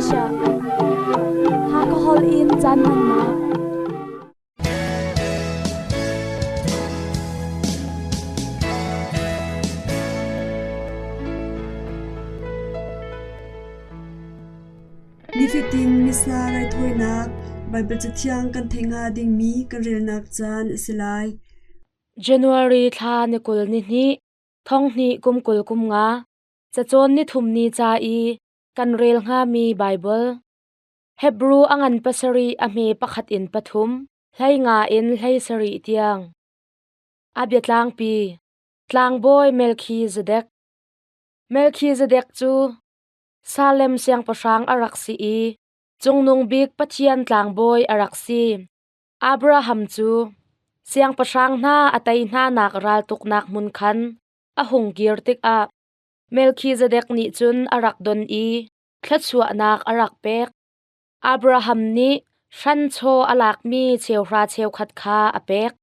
Asia. Hakha holh in caan hmannak. Nifatin Missa raithawinak Baibal Cathiang kan theih hnga dingmi kan relnak caan a si lai. January thla ni 20 ni hnih, thong hnih kum 20 kum nga, cacawn ni thum ni ca i kan rel hngami Baibal. Hebru a ngan pasarih a hme pakhat in pathum, hlei nga in hlei sarih tiang. A biatlangpi, Tlangbawi Melkhizedek. Melkhizedek cu Salem siangpahrang a rak si i Cungnung Bik Pathian tlangbawi a rak si. Abraham cu siangpahrang hna a tei hnanak raltuknak hmun khan a hung kir tikah Melkhizedek nih cun a rak don i thluachuahnak a rak pek. Abraham nih hranchaw a lakmi cheuhra cheukhat kha a pek.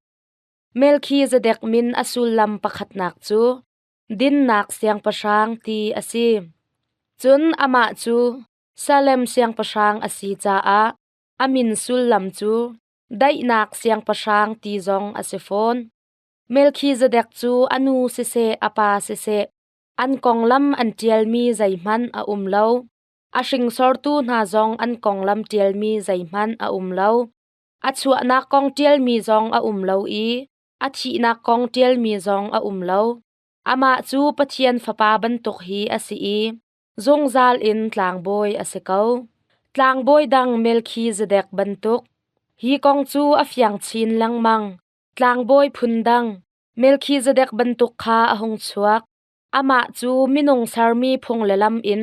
Melkhizedek min a sullam pakhatnak cu dinnak siangpahrang ti a si. Cun amah cu Salem siangpahrang a si caah a min sullam cu daihnak siangpahrang ti zong a si fawn. Melkhizedek cu a nu siseh a pa siseh an konglam an ṭialmi zeihmanh a um lo. A hringsortu hna zong an konglam ṭialmi zeihmanh a um lo. A chuahnak kong ṭialmi zong a um lo i a thihnak kong ṭialmi zong a um lo. Amah cu Pathian Fapa bantuk hi a si i zungzal in tlangbawi a si ko. Tlangbawi dang Melkhizedek bantuk. Hi kong cu a fiang chin lengmang. Tlangbawi phun dang Melkhizedek bantuk kha a hung chuak. Amah cu minung sermi phung le lam in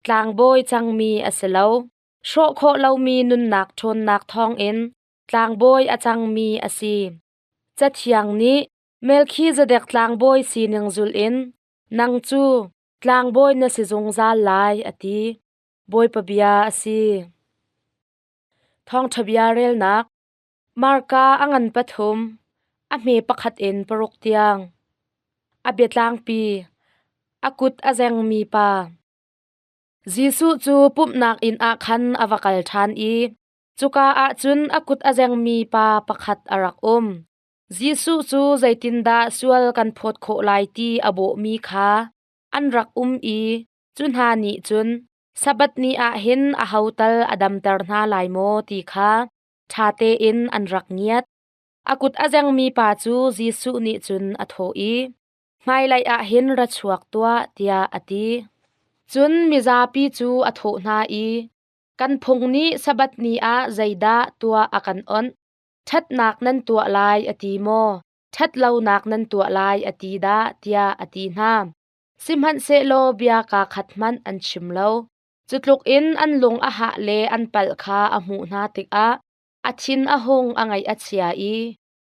tlangbawi cangmi a si lo. Hrawh khawh lomi nunnak ṭhawnnak thawngin tlangbawi a cangmi a si. Cathiang nih Melkhizedek tlangbawi sining zulh in nang cu tlangbawi na si zungzal lai a ti. Bawipa bia a si. Thawngṭha bia relnak Marka a ngan pathum, a hme pakhat in paruk tiang. A biatlangpi, a kut a zengmi pa. Jesuh cu pumhnak inn ah khan a va kal ṭhan i cuka ah cun a kut a zengmi pa pakhat a rak um. Jesuh cu zeitindah sual kan phawt khawh lai ti a bawhmi kha an rak um i cu hna nih cun Sabbath ni ah hin aho tal a damter hna lai maw ti kha ṭha tein an rak ngiat. A kut a zengmi pa cu Jesuh nih cun a thawh i, Hmailei ah hin ra chuak tuah, tiah a ti. Cun mizapi cu a thawh hna i, Kan phung nih Sabbath ni ah zeidah tuah a kan onh? Ṭhatnak nan tuah lai a ti maw? Ṭhatlonak nan tuah lai a ti dah? tiah a ti hna. Sihmanhsehlaw bia kaa khat hmanh an chim lo. Cu tluk in an lung a hah le an palh kha a hmuh hna tikah a thin a hung a ngaih a chia i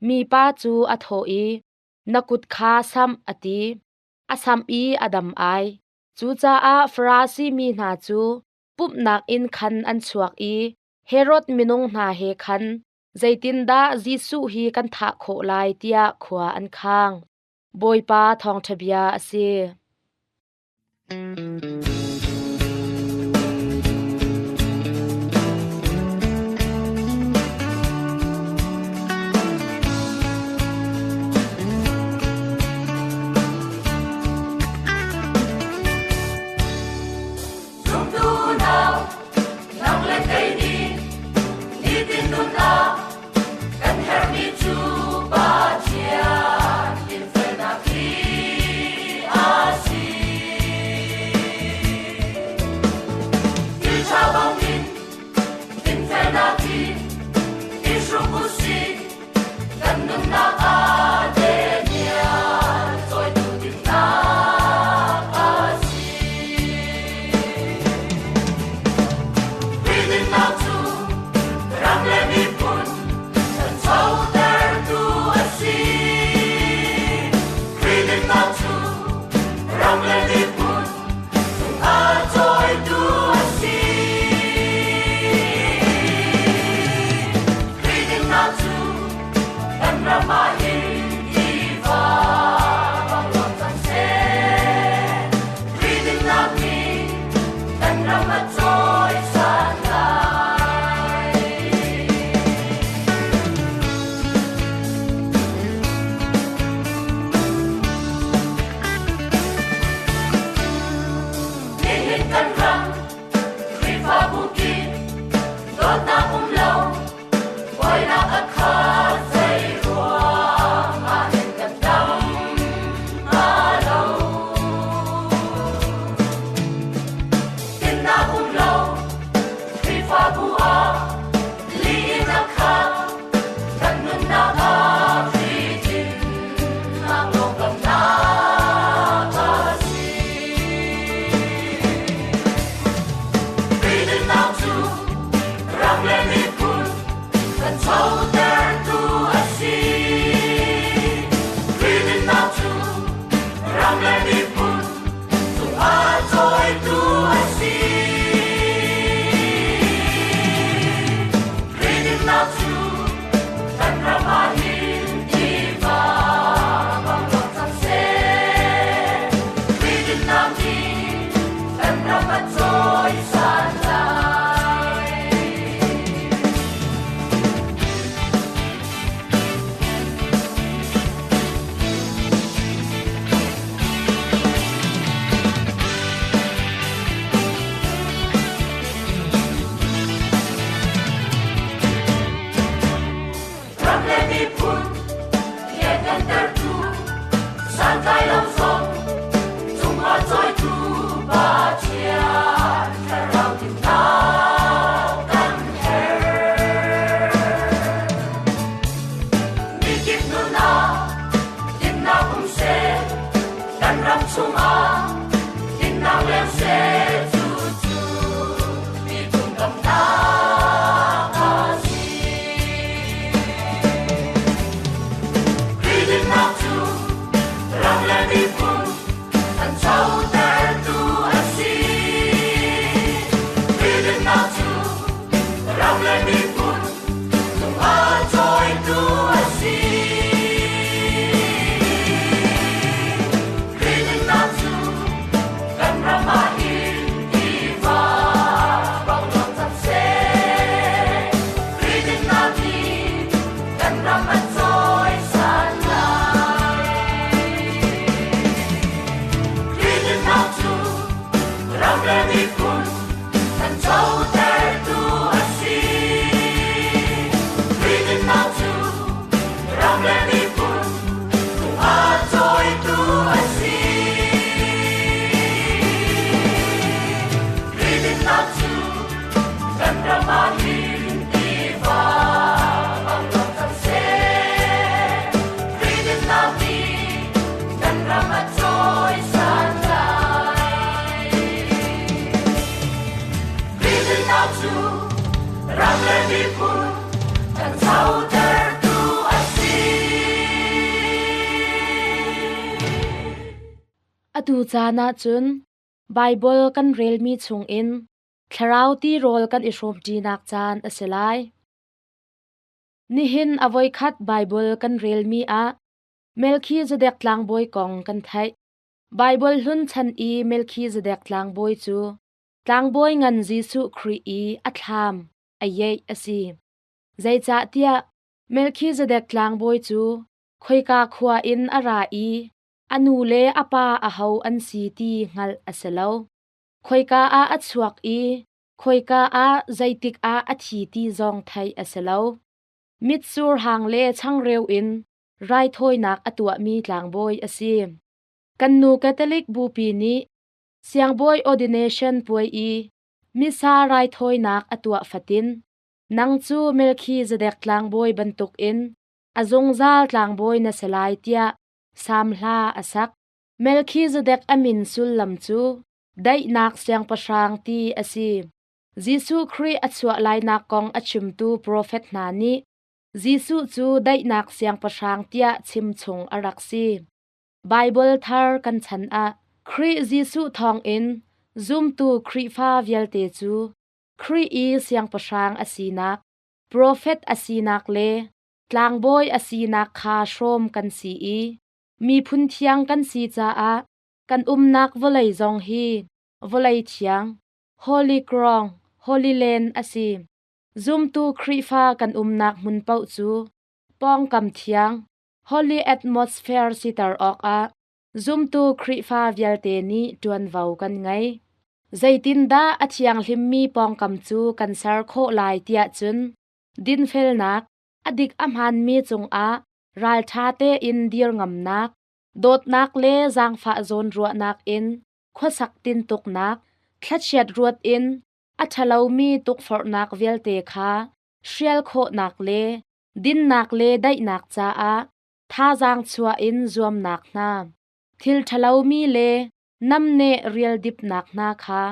mipa cu a thawh i, Na kut kha samh, a ti. A samh i a dam ai. Cucaah Farasi mi hna cu pumhnak inn khan an chuak i Herod minung hna he khan zeitindah Jesuh hi kan thah khawh lai tiah khua an khang. Bawipa thawngṭha bia a si. Nang le kei nih nitin nun ah kan herhmi cu Pathian dinfelnak hi a si. Thil ṭha bangin dinfelnak hi i hruk u sih, kan nunnak ah denial cawitu dinnak a si. Dinnak cu ram le miphun ṭhanchotertu a si. Dinnak cu ram le miphun a cawitu a si. Dinnak cu kan ram ah hin tiva bang luang cang seh. Dinnak nih kan ram a cawisan. thanchotertu a si. Khrih dinnak cu ram le miphun cung a cawitu a si. Khrih dinnak cu kan ram ah hin tiva bang luang cang seh. Khrih dinnak nih kan ram a cawisan lai. Ram le miphun lianngantertu santlai lo zong cungah cawitu Pathian thlarau dinnak kan herh. Mikip nun ah dinnak um seh, kan ram chungah dinnak leng seh, cucu miphun damnak a si. Khrih dinnak cu ram le miphun thanchotertu a si. Khrih dinnak cu ram le miphun cungah cawitu a si. Khrih dinnak cu kan ram ah hin tiva bang luang cang seh. Khrih dinnak nih kan ram a cawisan lai. Khrih dinnak cu ram le miphun thanchotertu a si. Khrih dinnak cu ram le miphun cungah cawitu a si. Khrih dinnak cu kan ram ah hin tiva bang luang cang seh. Khrih dinnak nih kan ram a cawisan lai. Khrih dinnak cu ram le miphun thanchotertu a si. Atu caan ahcun Baibal kan relmi chungin thlarau tirawl kan i hrawmṭinak caan a si lai. Nihin a voikhat Baibal kan relmi ah Melkhizedek tlangbawi kong kan theih. Baibal hlun chan i Melkhizedek tlangbawi cu tlangbawi ngan Jesuh Khrih i a thlam a yeih a si. Zeicahtiah Melkhizedek tlangbawi cu khoika khua in a ra i a nu le a pa aho an si ti hngalh a si lo. Khoika ah a chuak i khoika ah zeitik ah a thi ti zong theih a si lo. Mitsur hang le changreu in raithawinak a tuahmi tlangbawi a si. Kan nu Catholic Bupi nih Siangbawi ordination puai i Missa raithawinak a tuah fatin nang cu Melkhizedek tlangbawi bantukin a zungzal tlangbawi na si lai tiah Salm hla a sak. Melkhizedek a min sullam cu daihnak siangpahrang ti a si. Jesuh Khrih a chuah lainak kong a chimtu profet hna nih Jesuh cu daihnak siangpahrang tiah chimchung a rak si. Baibal thar kan chan ah Khrih Jesuh thawngin zumtu Khrihfa vialte cu Khrih i siangpahrang a sinak, profet a sinak le tlangbawi a sinak kha hrawm kan si i miphun thiang kan si caah kan umnak vawlei zong hi vawlei thiang, Holy Ground, Holy Land a si. Zumtu Khrihfa kan umnak hmun paoh cu pawngkam thiang, Holy Atmosphere siter awkah zumtu Khrihfa vialte nih ṭuanvo kan ngei. Zeitindah a thianghlimmi pawngkam cu kan ser khawh lai tiah cun dinfelnak, a dik a hmaanmi cungah ralṭha tein dir ngamnak, dawtnak le zaangfah zawnruahnak in khuasak tintuknak, thlachiat ruat in a ṭhalomi tukforhnak vialte kha hrial khawhnak le dinnak le daihnak caah thazaang chuah in zuamnak hna, thil ṭhalomi le namneh rialdipnak hna kha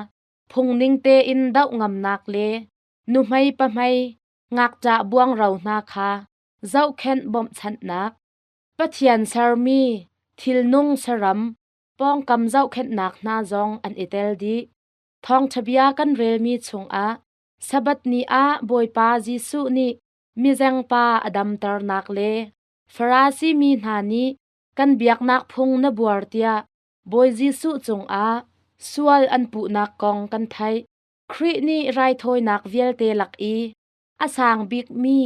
phungning tein doh ngamnak le nuhmei pahmei. Ngakṭah buangro hna kha zohkhenh bawmhchanhnak, Pathian sermi thilnung saram pawngkam zohkhenhnak hna zong an i tel dih. Thawngṭhabia kan relmi chungah Sabbath ni ah Bawipa Jesuh nih mizengpa a damternak le Farasi mi hna nih kan biaknak phung na buar tiah Bawi Jesuh cungah sual an puhnak kong kan theih. Khrih nih raithawinak vialte lak i a sang bikmi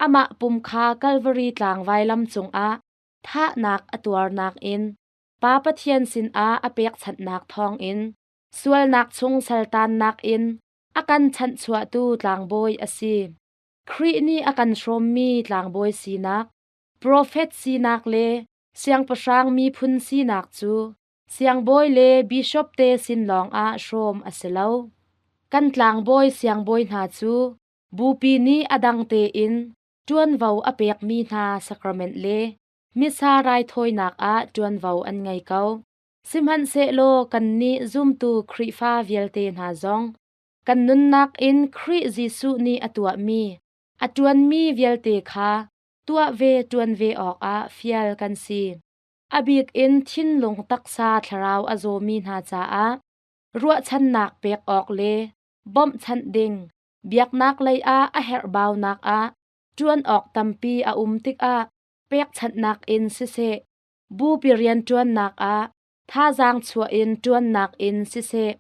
amah pum kha Kalvari tlang vailam cungah thahnak a tuarnak in Pa Pathian sinah a pekchanhnak thawngin sualnak chung saltannak in a kan chanhchuahtu tlangbawi a si. Khrih nih a kan hrawmmi tlangbawi sinak, profet sinak le siangpahrang miphun sinak cu siangbawi le bishop te sin lawngah hrawm a si lo. Kan tlangbawi siangbawi hna cu bupi nih a dang tein ṭuanvo a pekmi hna sacrament le Missa raithawinak ah ṭuanvo an ngei ko. Sihmanhsehlaw kannih zumtu Khrihfa vialte hna zong kan nunnak in Khrih Jesuh nih a tuahmi, a ṭuanmi vialte kha tuah ve ṭuan ve awkah fial kan si. A bik in thinlung taksa thlarau a zawmi hna caah ruahchannak pek awk le bawmhchanh ding biaknak lei ah a herhbaunak ah ṭuan awk tampi a um tikah pekchanhnak in siseh, bupi rianṭuannak ah thazaang chuah in ṭuannak in siseh,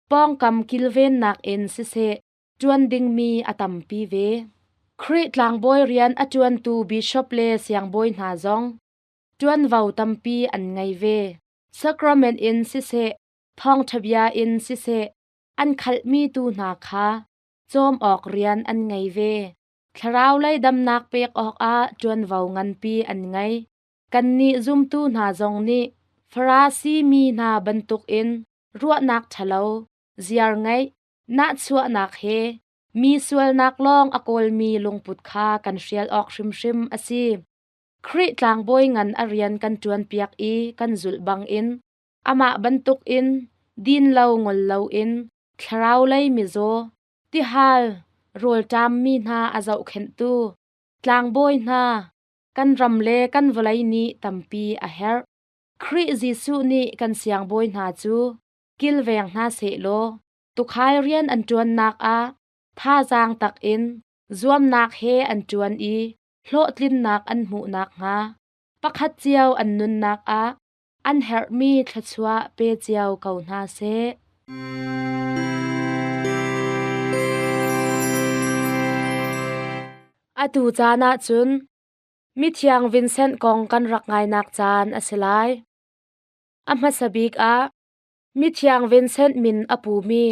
pawngkam kilvennak in siseh, ṭuan dingmi a tampi ve. Khrih tlangbawi rian a ṭuantu bishop le siangbawi hna zong ṭuanvo tampi an ngei ve. Sacrament in siseh, thawngṭhabia in siseh, an khalhmi tu hna kha cawm awk rian an ngei ve. Thlarau lei damnak pek awkah ṭuanvo nganpi an ngei. Kannih zumtu hna zong nih Farasi mi hna bantukin ruahnak ṭhalo, ziar ngeih, nahchuahnak he mi sualnak lawng a kawlmi lungput kha kan hrial awk hrimhrim a si. Khrih tlangbawi ngan a rian kan ṭuanpiak i kan zulh bangin amah bantukin din lo ngol loin thlarau lei mizaw, tihal rawlṭammi hna a zohkhenhtu tlangbawi hna kan ram le kan vawlei nih tampi a herh. Khrih Jesuh nih kan siangbawi hna cu kilveng hna sehlaw tuukhal rian an ṭuannak ah thazaang takin zuamnak he an ṭuan i hlawhtlinnak an hmuh nakhnga pakhat cio an nunnak ah an herhmi thluachuah pe cio ko hna seh. Atu caan ah cun mithiang Vincent kong kan rak ngainak caan a si lai. A hmasa bik ah mithiang Vincent min a pumi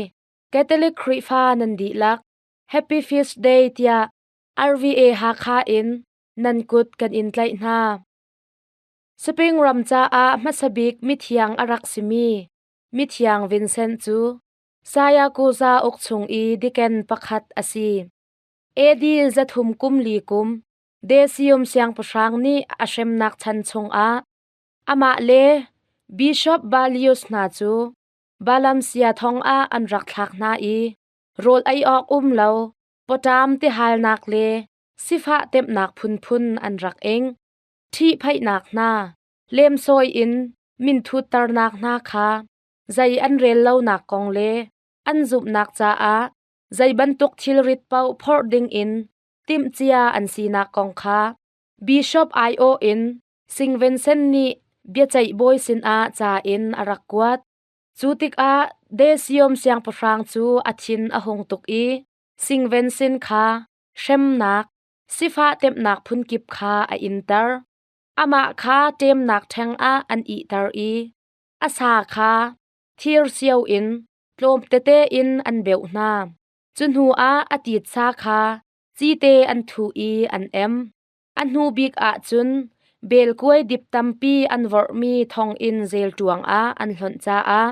Catholic Khrihfa nan dihlak Happy Feast Day tiah RVA Hakha in nan kut kan in tlaih hna. Spring ram caah hmasa bik mithiang a rak simi mithiang Vincent cu Sayakuza uk chung i diken pakhat a si. AD 334 kum Decium siangpahrang nih a hremnak chan chungah amah le Bishop Balius hna cu Balamsia thong ah an rak thlak hna i rawl ei awk um lo pawṭam tihalnak le sifah temhnak phunphun an rak ing. Ṭhihphaihnak hna, lemsawi in minthutternak hna kha zei an rel lonak kong le an zumhnak caah zei bantuk thilrit paoh phorh dingin timhcia an sinak kong kha Bishop aiawh in Sing Vincent nih biaceih bawi sinah ca in a rak kuat. Cu tikah Decium siangpahrang cu a thin a hung tuk i Sing Vincent kha hremnak, sifah temhnak phunkip kha a inter. Amah kha ṭemnak ṭheng ah an ihter i a sa kha thir sio in tlawm tete in an beuh hna. Cu hnu ah a titsa kha cite an thuh i an em. A hnu bik ah cun belkuai dip tampi an vorhmi thonginn zelṭuang ah an hlonh caah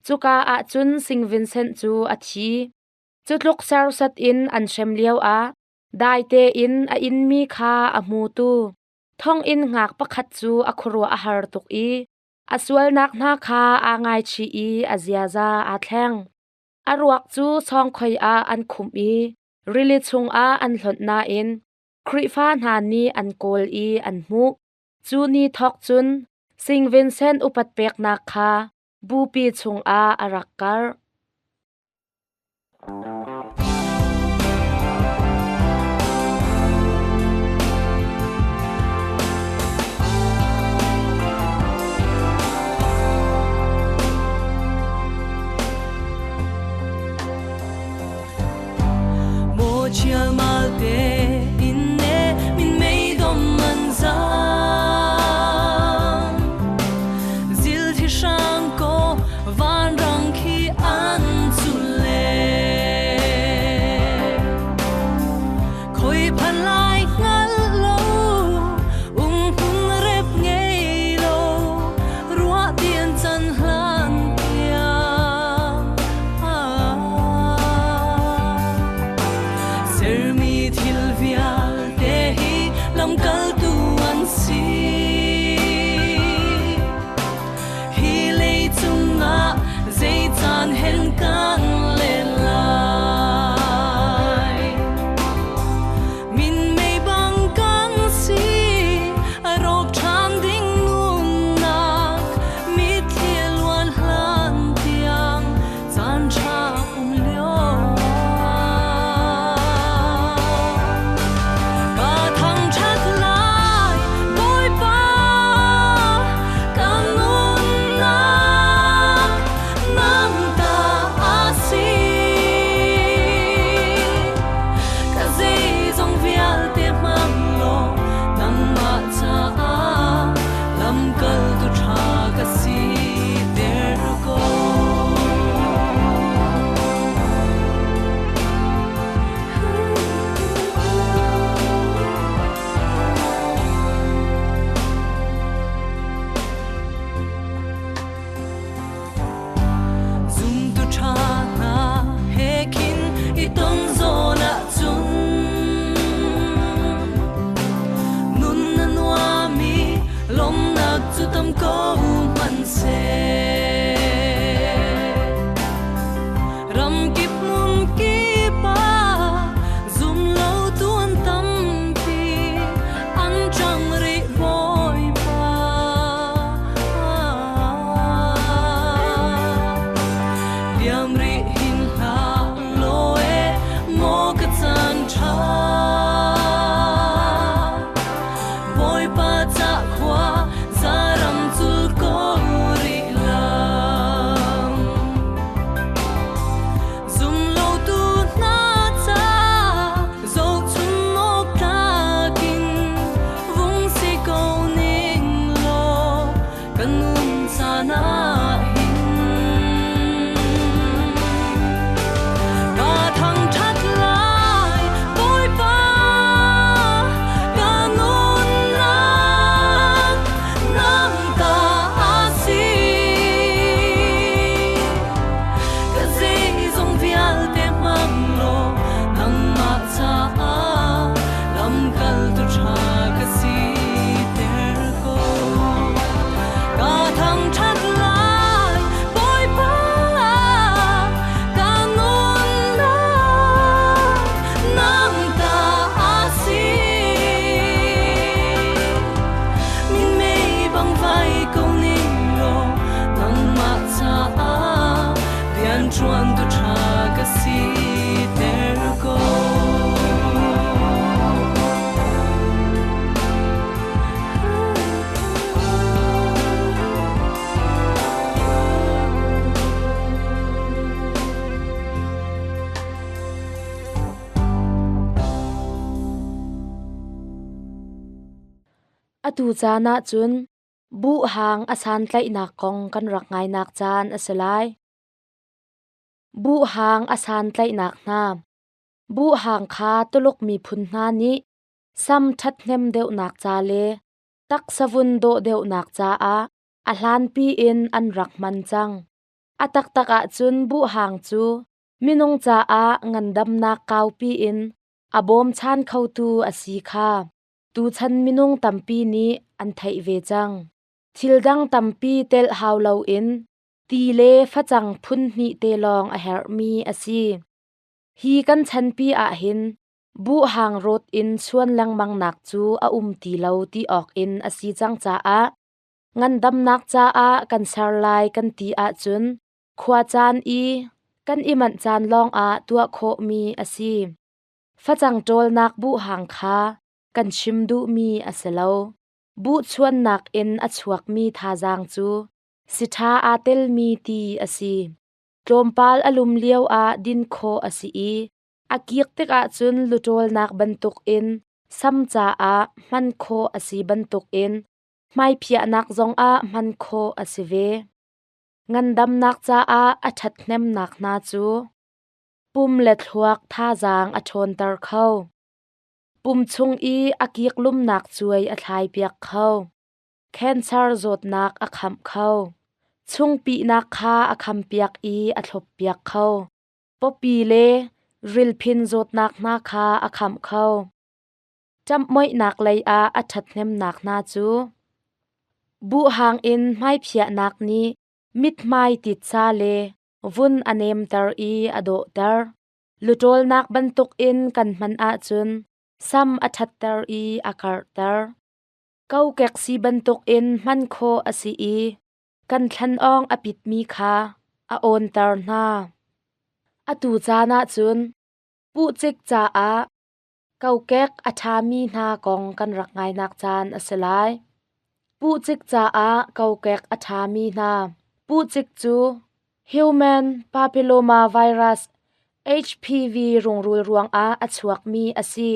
cuka ah cun Sing Vincent cu a thi. Cu tluk sersat in an hrem lioah dai tein a inmi kha a hmutu thonginn ngak pakhat cu a khuaruah a har tuk i a sualnak hna kha aa ngaichih i a ziaza aa thleng. A ruak cu sawngkhoi ah an khumh i Rili chungah an hlonh nain Khrihfa hna nih an kawl i an hmuh. Cu ni thawk cun Sing Vincent upat peknak kha bupi chungah a rak karh. Sermi thil vialte hi lamkaltu an si. Hi leicung ah zei caan hen kan len lai. Minmei bang kan si, a rawk ṭhan ding nunnak, mitthli luan hlan tiang caan ṭha um lio Ka thangṭhat lai, Bawipa, ka nunnak nang ta a si. Ka zeizong vialte hmang law nangmah caah lamkaltu ṭha ka siter ko. Zumtu ṭha hna he khin i ton zawn ahcun nun a nuam i lawmhnak cu tam ko hmanhseh. Ramkip hmun kip ah zumlotu an tampi, an ṭang rih Bawipa. Liam rih hin hlah law e, maw ka caan ṭha. Bawipa ca khua zaram cul ko rih lam. Zumlotu hna ca zohchun awk tlak in vung si ko ning law kan nun caan ah hin. Ka thangṭhat lai, Bawipa, ka nunnak nang ta a si. Ka zeizong vialte hmang law nangmah caah lamkaltu ṭha ka siter ko. Ka thangṭhat lai, Bawipa, ka nunnak nang ta a si. Minmei bang vai ko ning law nangmah caah rianṭuantu ṭha ka siter ko. Atu caan ahcun buh hang a santlaihnak kong kan rak ngainak caan a si lai. Buh hang a santlaihnak hna. Buh hang kha Tuluk miphun hna nih sam ṭhathnem deuhnak ca le taksavun dawh deuhnak caah a hlanpi in an rak hman cang. A taktak ahcun buh hang cu minung caah ngandamnak kaupi in a bawmchan khotu a si kha tuchan minung tampi nih an theih ve cang. Thil dang tampi telh hau loin ti le facang phun hnih te lawng a herhmi a si. Hi kan chanpi ahhin buh hang rawt in chuan lengmang nak cu a um ti lo ti awk in a si cang caah ngandamnak caah kan ser lai kan ti ahcun khua caan i kan i manh caan lawngah tuah khawhmi a si. Facang ṭawlnak buh hang kha kan chim duhmi a si lo. Buh chuannak in a chuakmi thazaang cu siṭha aa telmi ti a si. Tlawmpal a lum lioah din khawh a si i a kik tikah cun luṭawlnak bantukin sam caah hman khawh a si bantukin hmaiphiahnak zongah hman khawh a si ve. Ngandamnak caah a ṭhathnemnak hna cu pum le thluak thazaang a ṭhawnter kho. Pum chung i a kik lumnak cuai a thlaipiak kho. Cancer zawtnak a khamh kho. Chungpihnak kha a khampiak i a thloppiak kho. Pawpi le rilphin zawtnak hna kha a khamh kho. Ṭamhmoihnak lei ah a ṭhathnemnak hna cu buhhang in hmaiphiahnak nih mithmai titsa le vun a nemter i a dawhter. Luṭawlnak bantukin kan hman ahcun sam a ṭhatter i a karhter. Kokek si bantukin hman khawh a si i kan thlan awng a pitmi kha a awnter hna. Atu caan ahcun puhcik caah kokek a ṭhami hna kong kan rak ngainak caan a si lai. Puhcik caah kokek a ṭhami hna. Puhcik cu human papilloma virus HPV rungrul ruangah a chuakmi a si.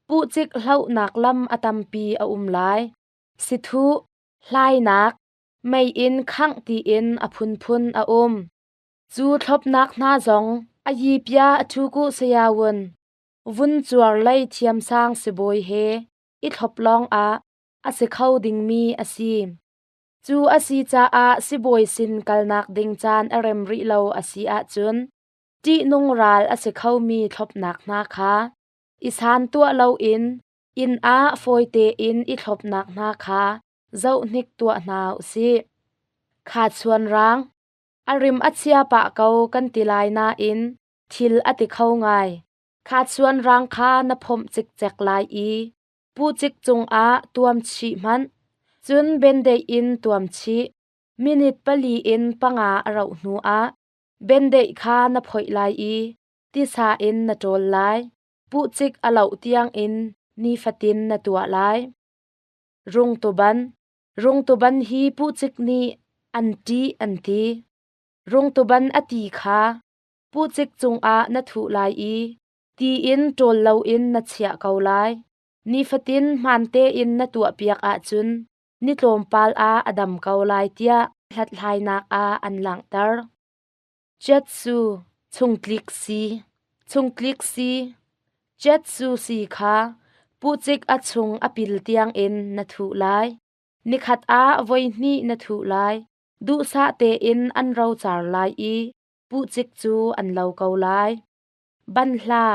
Puhcik hlohnak lam a tampi a um lai. Sithuh, hlainak, meiinn khangh tiin a phunphun a um. Cu thlopnak hna zong a yipia a ṭhukuh sayawun vun cuar lei thiamsang sibawi he i thlop lawngah a si kho dingmi a si. Cu a si caah sibawi sin kalnak ding caan a rem rih lo a si ahcun ṭihnung ral a si khomi thlopnak hna kha i san tuah loin inn ah fawi tein i thlopnak hna kha zohhnik tuah hna usih. Kha chuan rang, a rim a chia pah ko kan ti lai nain thil a ti kho ngai. Kha chuan rang kha na phomh cikcek lai i pucik cungah tuam chih hmanh. Cun bendeih in tuam chih. Minute 4 in 5 a rauh hnuah bendeih kha na phoih lai i tisa in na ṭawl lai. Pucik a loh tiangin nifatin na tuah lai. Rungtuban. Rungtuban hi pucik nih an ṭih an ti. Rungtuban a ti kha pucik cungah na thuh lai i ti in ṭawl loin na chiah ko lai. Nifatin hmaan tein na tuahpiak ahcun ni tlawmpal ah a dam ko lai tiah hlathlainak ah an langhter. Jetsu chungtlik si Chungtlik si Jetsu si kha pucik a chung a pil tiangin na thuh lai. Nikhat ah voihnih na thuh lai. Duhsah tein an rocar lai i pucik cu an lo ko lai. Banhla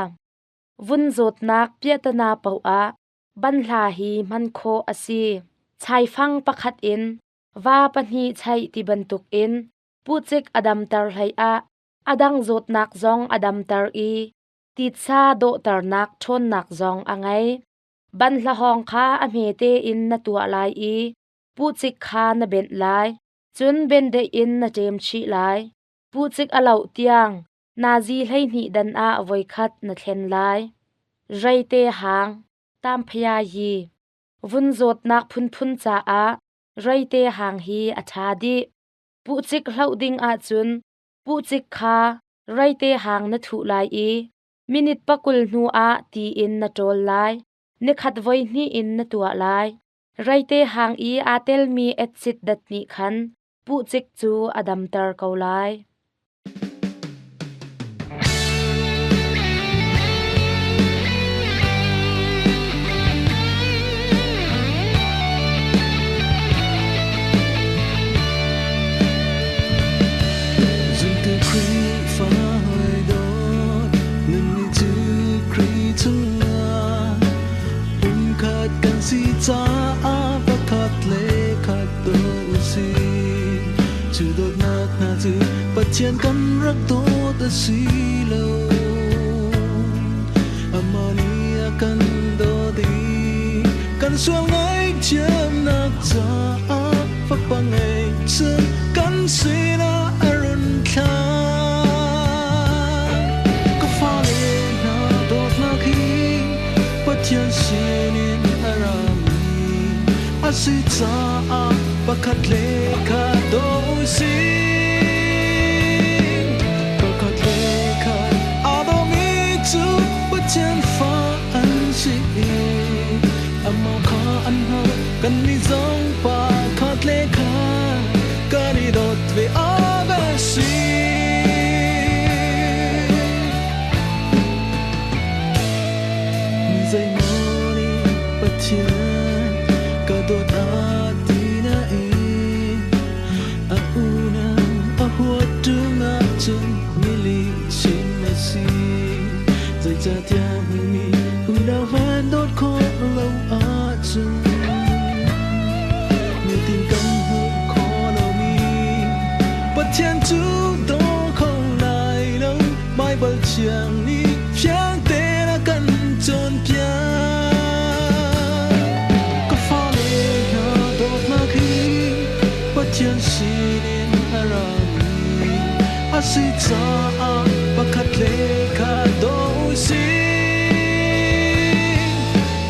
Vun zawtnak piahtana paoh ah banhla hi hman khawh a si. Chaifang pakhat in va pahnih chaih ti bantukin pucik a damter hlei ah a dang zawtnak zong a damter i titsa dawhternak ṭhawnnak zong a ngei. Banhla hawng kha a hmete in na tuah lai i pucik kha na benh lai. Cun bendeih in na ṭem chih lai. Pucik a loh tiang nazi 12 dan ah voikhat na thlen lai. Reite hang, tamphaya yi, vun zawtnak phunphun caah reite hang hi a ṭha dih. Pucik hloh ding ahcun pucik kha reite hang na thuh lai i minute 20 hnu ah ti in na ṭawl lai. Nikhat voihnih in na tuah lai. Reite hang i aa telmi acid dat nih khan pucik cu a damter ko lai. Zumtu Khrihfa hawi dawt nannih cu Khrih chungah pumkhat kan si caah pakhat le khat daw u sih. Cu dawtnak hna cu Pathian kan rak dawt a si lo. sual ngaihthiamnak caah Fapa ngeihchun kan sinah a run thlah. Ka fale hna dawtnak hi Pathian sinin a rami a si caah pakhat le khat daw usih. Pakhat le khat aa dawmi cu Pathian fa an si i amah kha an hngalh. Kannih zong pakhat le khat kan i dawt ve awk a si. Mi zeimaw nih Pathian ka dawt a ti nain a unau a huat ṭung ahcun mi lihchim a si. Zeicahtiah hmuhmi unau hmanh dawt khawh lo ahcun nitin kan hmuh khawh lomi Pathian cu daw kho lai lo. Baibal thiang nih fiang tein a kan cawnpiak. Ka fale hna dawtnak hi Pathian sinin a rami a si caah pakhat le khat daw usih.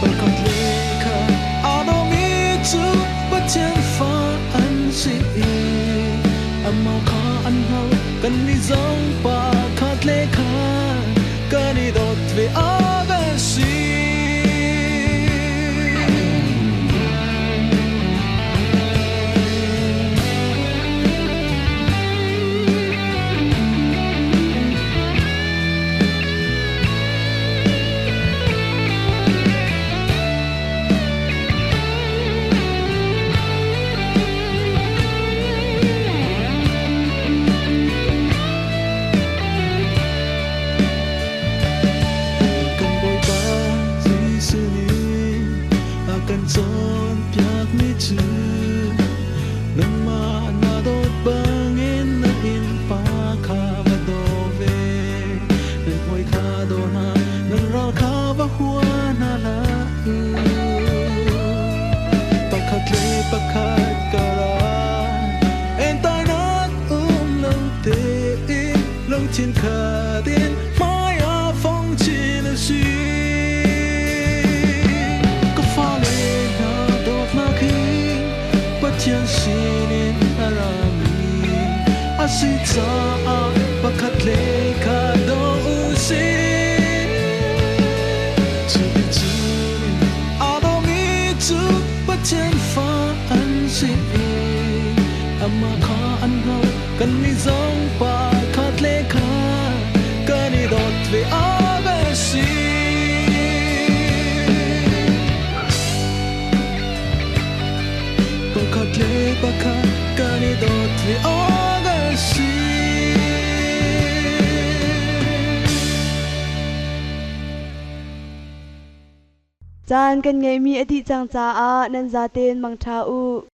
Pakhat le khat aa dawmi cu Pathian fa an si i amah kha an hngalh. Kannih zong pakhat le khat kan i dawt ve awk a si. Kan Bawipa Jesuh nih a kan cawnpiakmi cu nangmah na dawt bangin na innpa kha va daw ve. Nan hawi kha daw hna, nan ral kha va hua hna hlah u. Pakhat le pakhat karah entainak um lo tein lungthin khat in hmai ah fong chin a si. Ka fale hna dawtnak hi Pathian sinin a rami a si caah pakhat le khat daw usih. Cuticun aa dawmi cu Pathian fa an si i amah kha an hngalh. Kannih zong pakhat le khat kan i dawt ve awk a si. Pakhat le pakhat kan i dawt ve awk a si. Caan kan ngeihmi a dih cang caah nan zaten mangṭha u.